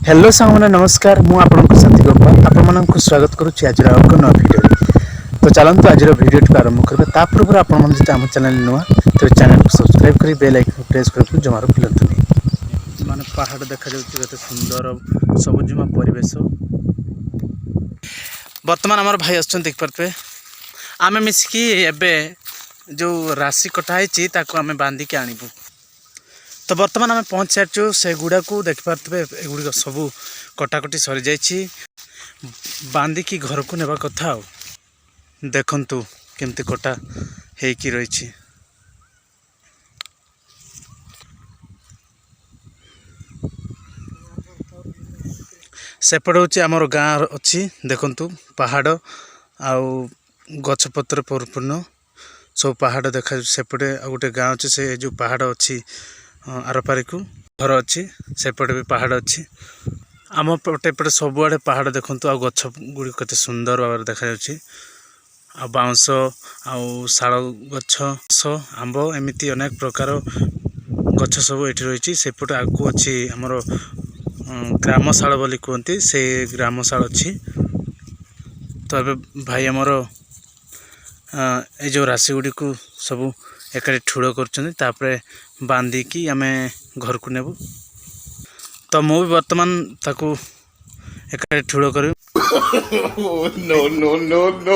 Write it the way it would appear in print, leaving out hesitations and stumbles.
Hello ସାଙ୍ଗମାନେ, ନମସ୍କାର। ମୁଁ ଆପଣଙ୍କ ସାଥୀ ଗୋପାଳ ଆପଣମାନଙ୍କୁ ସ୍ୱାଗତ କରୁଛି ଆଜିର ଆଉ ଏକ ନୂଆ ଭିଡ଼ିଓରେ। ତ ଚାଲନ୍ତୁ, ଆଜିର ଭିଡ଼ିଓଟିକୁ ଆରମ୍ଭ କରିବା। ତା ପୂର୍ବରୁ ଆପଣମାନେ ଯଦି ଆମ ଚ୍ୟାନେଲ୍ ନୂଆ, ତେବେ ଚ୍ୟାନେଲକୁ ସବସ୍କ୍ରାଇବ୍ କରି ବେଲ୍ ଆଇକନ୍ ପ୍ରେସ୍ କରିବାକୁ ଜମାରୁ ଭୁଲନ୍ତୁନି। ମାନେ ପାହାଡ଼ ଦେଖାଯାଉଛି, କେତେ ସୁନ୍ଦର ସବୁଜିମା ପରିବେଶ। ବର୍ତ୍ତମାନ ଆମର ଭାଇ ଆସୁଛନ୍ତି, ଦେଖିପାରୁଥିବେ। ଆମେ ମିଶିକି ଏବେ ଯେଉଁ ରାଶି କଟା ହେଇଛି, ତାକୁ ଆମେ ବାନ୍ଧିକି ଆଣିବୁ। ତ ବର୍ତ୍ତମାନ ଆମେ ପହଞ୍ଚି ସାରିଛୁ ସେଗୁଡ଼ାକୁ। ଦେଖିପାରୁଥିବେ, ଏଗୁଡ଼ିକ ସବୁ କଟାକଟି ସରିଯାଇଛି, ବାନ୍ଧିକି ଘରକୁ ନେବା କଥା। ଆଉ ଦେଖନ୍ତୁ କେମିତି କଟା ହେଇକି ରହିଛି। ସେପଟେ ହେଉଛି ଆମର ଗାଁ ଅଛି। ଦେଖନ୍ତୁ, ପାହାଡ଼ ଆଉ ଗଛପତ୍ର ପରିପୂର୍ଣ୍ଣ ସବୁ ପାହାଡ଼ ଦେଖାଯାଉଛି। ସେପଟେ ଆଉ ଗୋଟେ ଗାଁ ଅଛି। ସେ ଯେଉଁ ପାହାଡ଼ ଅଛି, ଆରପାରିକୁ ଘର ଅଛି। ସେପଟେ ବି ପାହାଡ଼ ଅଛି। ଆମ ପଟେ ଏପଟେ ସବୁଆଡ଼େ ପାହାଡ଼ ଦେଖନ୍ତୁ, ଆଉ ଗଛ ଗୁଡ଼ିକ କେତେ ସୁନ୍ଦର ଭାବରେ ଦେଖାଯାଉଛି। ଆଉ ବାଉଁଶ ଆଉ ଶାଳ ଗଛ, ଆମ୍ବ, ଏମିତି ଅନେକ ପ୍ରକାର ଗଛ ସବୁ ଏଠି ରହିଛି। ସେପଟେ ଆଗକୁ ଅଛି ଆମର ଗ୍ରାମଶାଳ ବୋଲି କୁହନ୍ତି, ସେ ଗ୍ରାମଶାଳ ଅଛି। ତ ଏବେ ଭାଇ ଆମର ଏଇ ଯେଉଁ ରାଶି ଗୁଡ଼ିକୁ ସବୁ ଏକାଠି ଠୁଳ କରୁଛନ୍ତି, ତାପରେ ବାନ୍ଧିକି ଆମେ ଘରକୁ ନେବୁ। ତ ମୁଁ ବି ବର୍ତ୍ତମାନ ତାକୁ ଏକାଠି ଠୁଳ କରିବି। No, no, no, no.